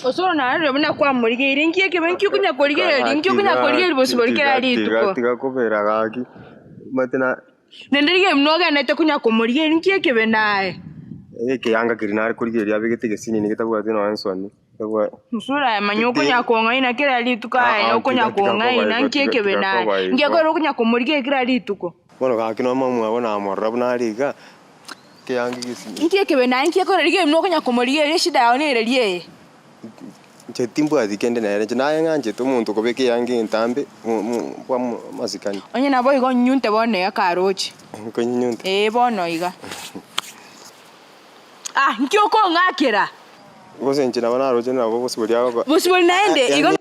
Osoro narorire buna kwamorigeire, inki ekebe nki okonya korigereria, nki okonya korigereria bosibori kera rituko? Tiga kobera gaki, omanyete na. Naende rigereria buna ogenderete konya komorigereria, nki ekebe naye? Ekeanga keria nare korigereria abegete egesinini getabwati nonya nsoni. Osoro aye manya okonya kong'aina kera rituko aye okonya kong'aina, nki ekebe naye? Nki ekero okonya komorigereria kera rituko? Bono gaki nomomwabo namorora buna are iga, ekeanga egesinini. Nki ekebe naye nki ekore rigereria buna okonya komorigereria eshida yao nere ria eye. Inche timbwati kende nere, inche naye ng'anchete omonto okobeka eyanga entambe bwa amasikani. Onye naboigo onyunyunte bono iga karoche. Nkonyunyunte? Ee bono iga. Ah, nki okong'akera? Gose inche nabo naroche nabo bosibori agoba. Bosibori naende igo.